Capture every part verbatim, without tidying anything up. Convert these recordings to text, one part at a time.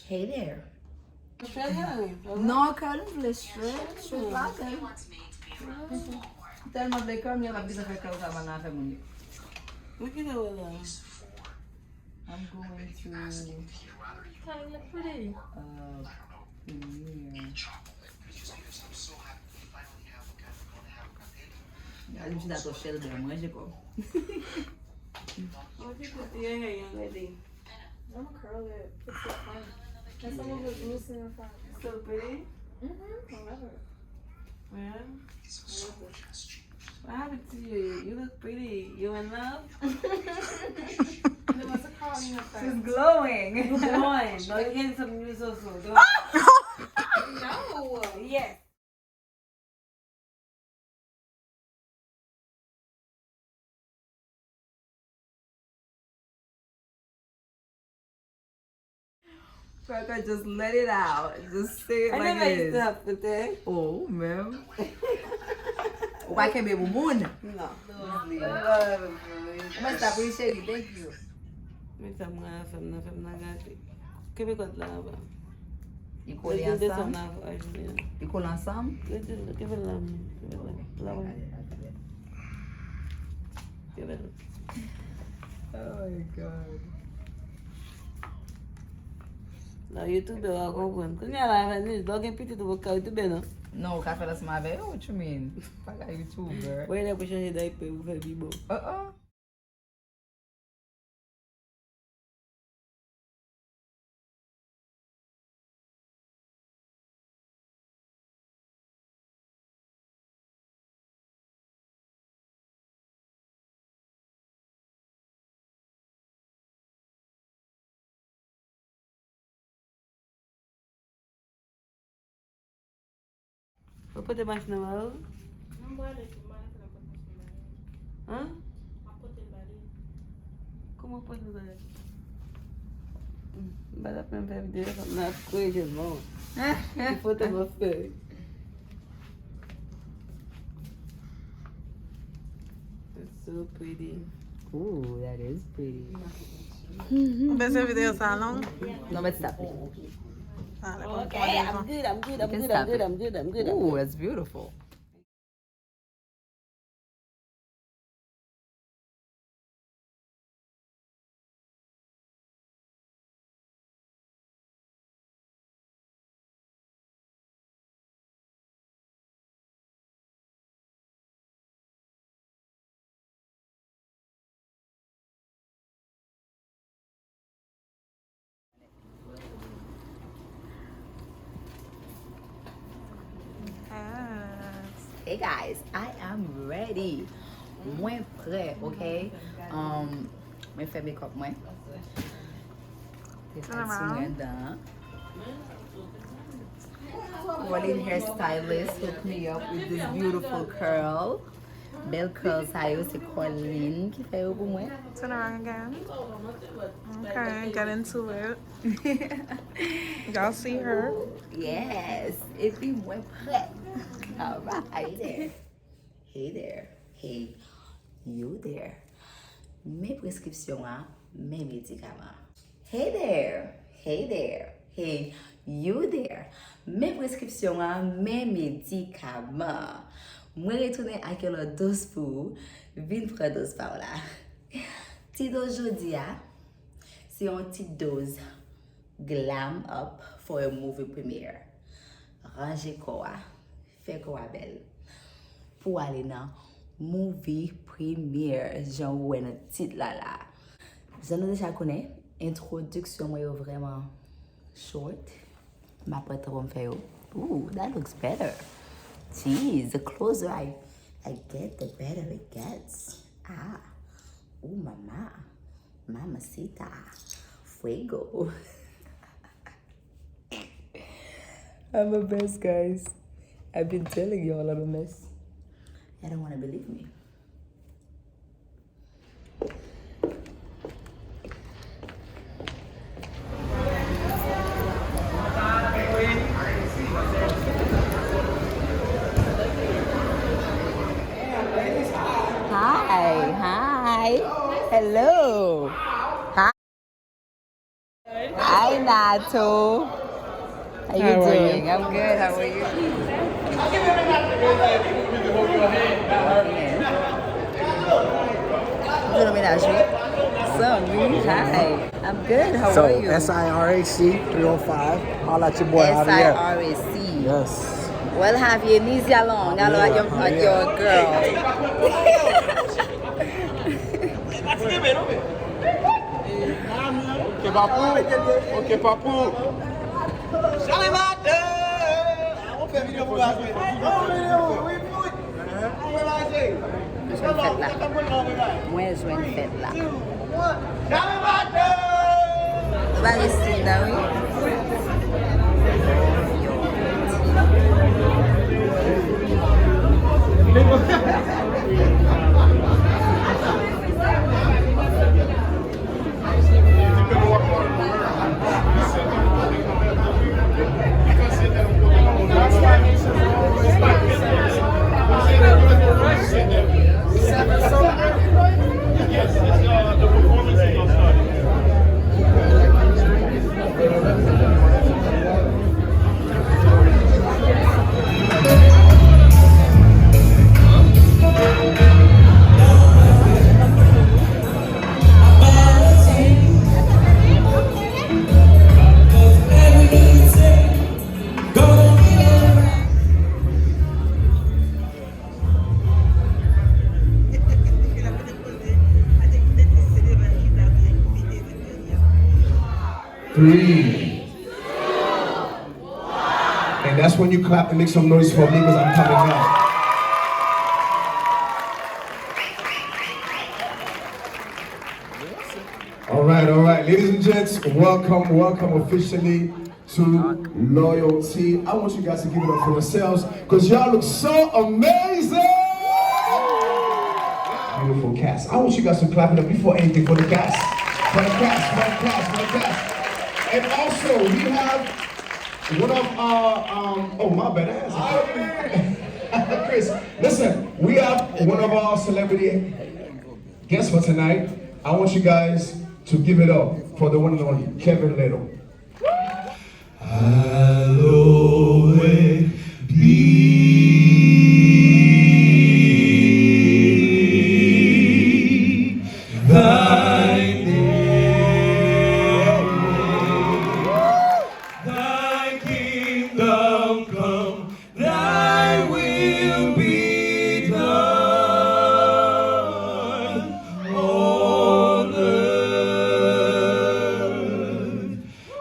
Hey there. Straight hair. Non, curl m vle straight, straight la curl. Tèlman vle curl, m gentan ap gentan fè curl sa, m al nan afè moun yo. Look at that. I'm going to, Kinda pretty. Uh, Premiere. Gade m chita sou chèz blan manje kò. What if you put your hair, young lady? I'ma curl it. It's so fun. And some of it's loose in the front. It's so pretty. Mm-hmm. I love it. Yeah. I love it. What happened to you? You look pretty. You in love? There was a call in the front. She's glowing. You glowing. No, you getting some new so so. No. Yes. Kaka, just let it out. Just say it like it is. I never used to have to take. Oh, man. Ou pa kenbe pou moun? Non. Mwen sa pou cheri, thank you. Men sa mwen a fè m nan, fè m nan gate. Kenbe kòd la anba. Li kole ansanm? Li kole ansanm? Kenbe la, kenbe la. La, kenbe la. Oh my God. La, youtubè, w a konprann. Kounye a la, Venus, lè w gen pitit, ou poko ka youtubè, non? Non, ou ka fè l ansanm avè yo, what you mean? Pa ka youtubè. Wè, lè pou chanje daypè, pou fè pi bon. Uh-uh. Ou pote machin nan ba ou? Non, m prale tou, m prale fè nan pote machin nan ba li. Hein? M ap pote l ba li. Kòman pote l ba li? M pa t ap menm fè videyo sa, m ap kore jèn mwen. Ki foto m ap fè? It's so pretty. Ooh, that is pretty. Ou bezwen videyo sa long? Non, but stop it. Ah, okay, I'm good, I'm good, I'm good, I'm good, I'm good, I'm good. Ooh, that's beautiful. Hey guys, I am ready. Mwen prè, ok? Um, mwen fè makeup mwen. Mwen fè sou mwen dan. Colin hairstylist hook me up with this beautiful curl. Bèl curl sa yo, se Colin ki fè yo pou mwen. Turn around again. Okay, get into it. Y'all see her? Yes. Epi mwen prè. Alright. Hey there. Hey there. Hey, you there. Men preskripsyon an, men medikaman. Hey there! Hey there! Hey, you there! Men preskripsyon an, men medikaman. Mwen retounen ak yon lòt doz pou ou. Vin pran doz pa w la. Ti doz jodi a, se yon ti doz glam up for a movie premiere. Ranje kò a, fè kò a bèl. Pou ale nan movie premiere, jan ou wè nan tit la la. Jan nou deja konnen, entwodiksyon mwen yo vrèman short. M ap pran tan pou m fè yo. Ooh, that looks better. Jeez, the closer I, I get, the better it gets. Ah, ooh, mama. Mamacita. Fuego. I'm a mess, guys. I've been telling y'all I'm a mess. Y'all don't wanna believe me. Hi, hi. Hello. Hi. Hi, Nat. Hello. How you doing? I'm good. How are you? Jounal Menaj, wi. So, hi. I'm good. How are you? S I R A C three oh five. Holla at your boy Javier. S I R A C. Yes. Well, Javier, nizi along. Alo, at your, at your girl. Ok, papou. Ok, papou. Mwen jwenn fèt la. Mwen jwenn fèt la. Nou ba li siy la, wi. Three. And that's when you clap and make some noise for me because I'm coming up. All right, all right. Ladies and gents, welcome, welcome officially to Loyalty. I want you guys to give it up for yourselves because y'all look so amazing. Beautiful cast. I want you guys to clap it up before anything for the cast. For the cast, for the cast, for the cast. And also, we have one of our, um, oh, my bad. I had Chris, listen, we have one of our celebrity guests for tonight. I want you guys to give it up for the one and only Kevin Little. Hallowed be thy name. Thy kingdom come, thy will be done on earth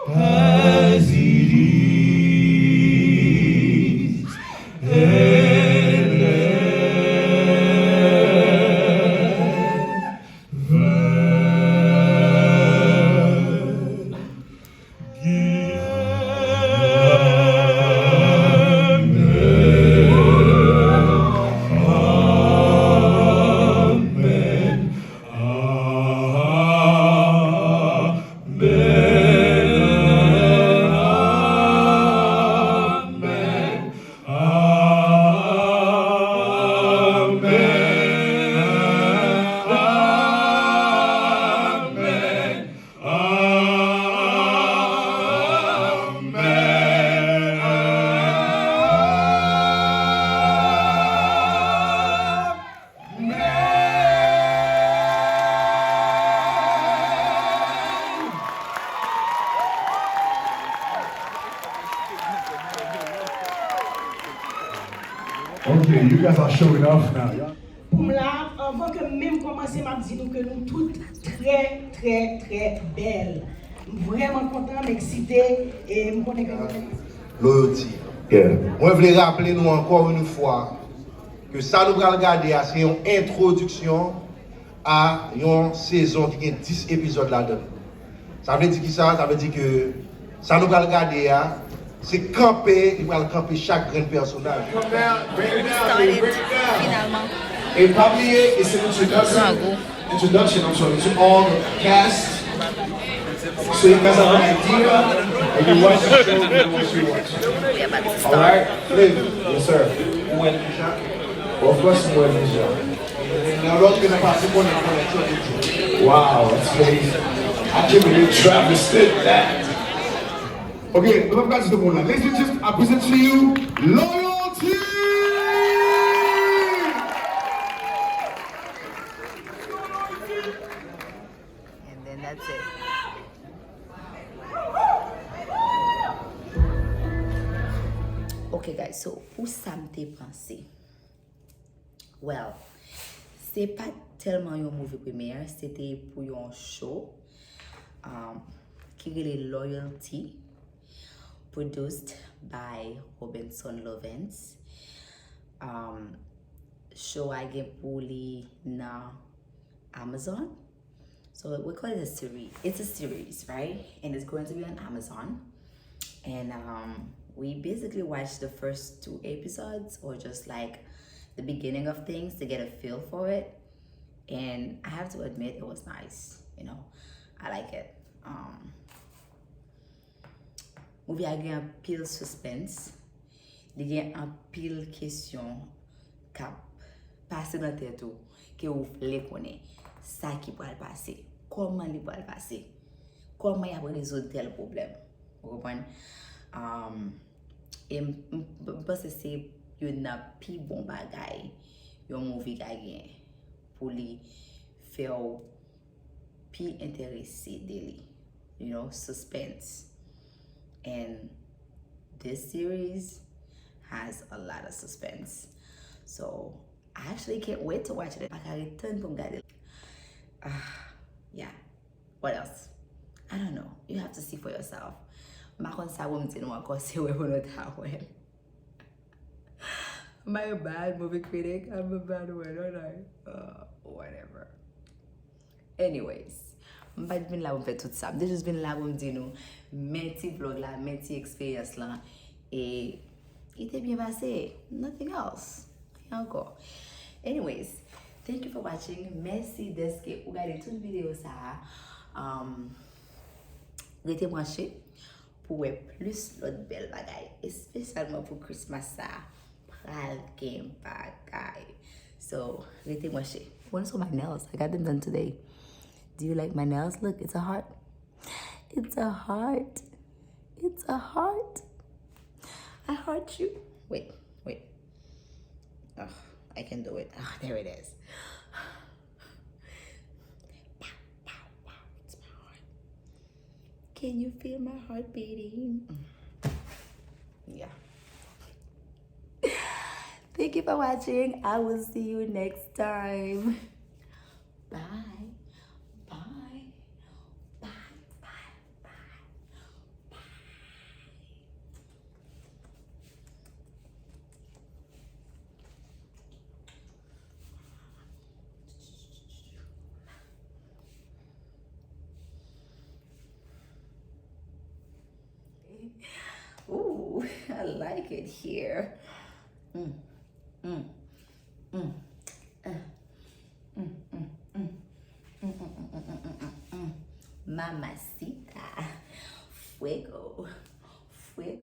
as it is in heaven. Okay, you guys are showing off now. Pou m la, anvan ke m menm kòmanse, m ap di nou ke nou tout trè, trè, trè bèl. M vrèman kontan, m eksite, e m konnen ke nou... Loyalty. Yeah. Mwen vle raple nou ankò yon fwa ke sa nou pral gade a, se yon entwodiksyon a yon sezon ki gen dis epizòd ladan l. Sa vle di kisa? Sa vle di ke sa nou pral gade a, se kanpe li pral kanpe chak grenn pèsonaj. Finalman. E pa bliye, it's an introduction, introduction, I'm sorry, to all the cast. So you guys have an idea, and you watch the show, you watch, you watch. Alright? Yes, sir. Of course, mwen deja. Nan lòt ke nan pase konnen konnen tout. Wow, that's crazy. I can't believe Travis did that. Ok, nou pa pral di tout moun la. Ladies and gentlemen, I present to you Loyalty! And then that's it. Ok, guys, so pou sa m te panse. Well, se pa t tèlman yon movie premyè, se te pou yon show um, ki rele Loyalty, produced by Robinson Lovens. Um, show a gen pou li nan Amazon. So we call it a series. It's a series, right? And it's going to be on Amazon. And um, we basically watched the first two episodes, or just like the beginning of things to get a feel for it. And I have to admit, it was nice. You know, I like it. Um, movie a gen anpil suspense. Li gen anpil kesyon k ap pase nan tèt ou ke ou vle konnen sa ki pral pase, kòman li pral pase, kòman y ap rezoud tèl pwoblèm. Ou konprann? Um, e m, m, m panse se youn nan pi bon bagay yon movie ka gen pou li fè w pi enterese de li. You know, suspense. And this series has a lot of suspense. So, I actually can't wait to watch it. Pa ka ret tann pou m gade l. Ah, yeah. What else? I don't know. You have to see for yourself. M pa konn sa pou m di nou ankò, se wè pou nou ta wè. Am I a bad movie critic? I'm a bad one, aren't I? Uh, whatever. Anyways, m pa t vin la pou m fè tout sa. M te jis vin la pou m di nou, men ti vlog la, men ti eksperyans lan. E li te byen pase. Nothing else. Anyen ankò. Anyways, thank you for watching. Mèsi dèske ou gade tout videyo sa a. Um, rete branche pou wè plis lòt bèl bagay, espesyalman pou Christmas sa a. Pral gen bagay. So, rete branche. What is with my nails? I got them done today. Do you like my nails? Look, it's a heart. It's a heart. It's a heart. I heart you. Wait, wait. Oh, I can do it. Oh, there it is. Pow, pow, pow. It's my heart. Can you feel my heart beating? Mm. Yeah. Thank you for watching. I will see you next time. Bye. Bye. Bye. Bye. Bye. Bye. Ooh, I like it here. Mm, mm, mm, uh, mm, mm, mm. Mm, mm, mm, mm, mm, mm, mm, mm. Mamacita. Fuego.